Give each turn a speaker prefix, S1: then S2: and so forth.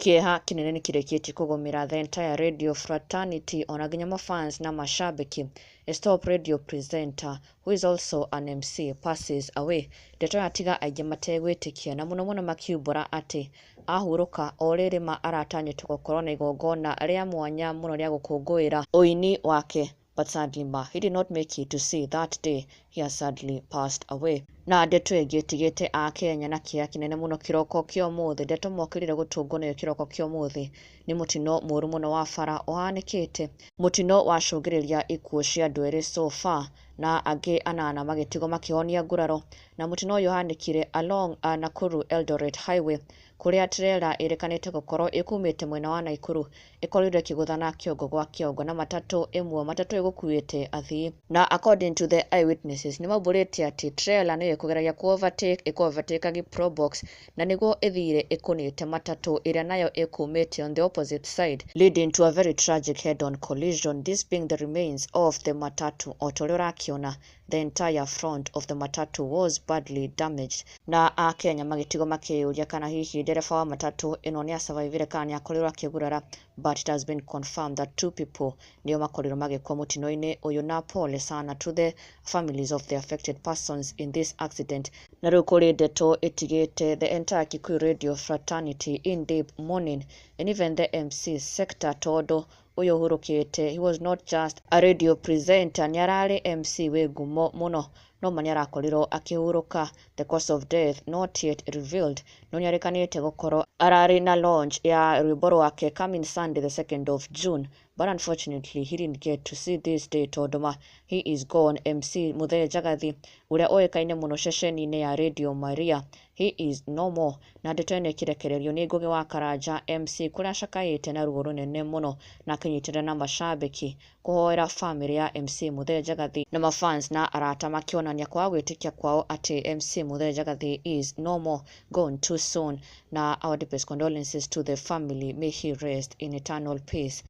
S1: Kĩeha kĩnene nĩ kĩrĩkĩtie kũgũmĩra the entire radio fraternity, ona nginya mafans na mashabiki. A top radio presenter who is also an MC passes away. Ndeto yatiga aingĩ mategwĩtĩkia, na mũno mũno makiumbũra atĩ ahurũka o rĩrĩ ma aratanyĩtwo gũkorwo na igongona rĩa mwanya mũno rĩa gũkũngũĩra ũini wake. But sadly ma, he did not make it to see that day. He has sadly passed away. Na ndeto ĩngĩ ĩtigĩte Akenya na kĩeha kĩnene mũno kĩroko kĩa ũmũthĩ, ndeto mokĩrire gũtũngwo nayo kĩroko kĩa ũmũthĩ, nĩ mũtino mũru mũno wa bara ũhanĩkĩte, mũtino wacũngĩrĩria ikuũ cia andũ erĩ so far, na angĩ anana magĩtigwo makĩhonia nguraro. Na mũtino ũyũ ũhanĩkire along Nakuru Eldoret Highway, kũrĩa trailer ĩrĩkanĩte gũkorwo ĩkumĩte mwena wa Nakuru ĩkorirwo ĩkĩgũthana kĩongo gwa kĩongo na matatũ ĩmwe, matatũ ĩgũkuĩte athii. Na according to the eyewitnesses, nĩ maumbũrĩte atĩ trailer nĩyo ĩkũgeragia ku overtake, ĩkũ overtake Probox, na nĩguo ĩthire ĩkũnĩte matatũ ĩrĩa nayo ĩkumĩte on the opposite side, leading to a very tragic head-on collision, this being the remains of the matatu. O ta ũrĩa ũrakĩona, the entire front of the matatu was badly damaged, na Akenya magĩtigwo makĩyũria kana hihi ndereba wa matatũ ĩno nĩ asurvivire kana nĩ akorirwo akĩgurara. But it has been confirmed that two people nĩo makorirwo magĩkua mũtino-inĩ ũyũ, na pole sana to the families of the affected persons in this accident. Na rĩu kũrĩ ndeto ĩtigĩte the entire Kikuyu radio fraternity in deep mourning, and even the MC sector, tondũ ũyũ ũhurũkĩte, he was not just a radio presenter, nĩ ararĩ MC wĩ ngumo mũno, no ma nĩ arakorirwo akĩhurũka. The cause of death not yet revealed, no nĩ arĩkanĩte gũkorwo ararĩ na launch ya rwĩmbo rwake coming Sunday the 2nd of June, but unfortunately he didn't get to see this day, tondũ ma he is gone. MC Muthee Njagathi, ũrĩa ũĩkaine mũno ceceni-inĩ ya Radio Maria, he is no more. Na ndeto ĩno ĩkĩrekererio nĩ Ngũgĩ wa Karanja MC, kũrĩa acakaĩte na ruo rũnene mũno na akĩnyitĩrĩra na mashabiki kũhoera famĩlĩ ya MC Muthee Njagathi, na mafans na arata makĩonania kwaga gwĩtĩkia kwao atĩ MC Muthee Njagathi is no more, gone too soon. Na our deepest condolences to the family. May he rest in eternal peace.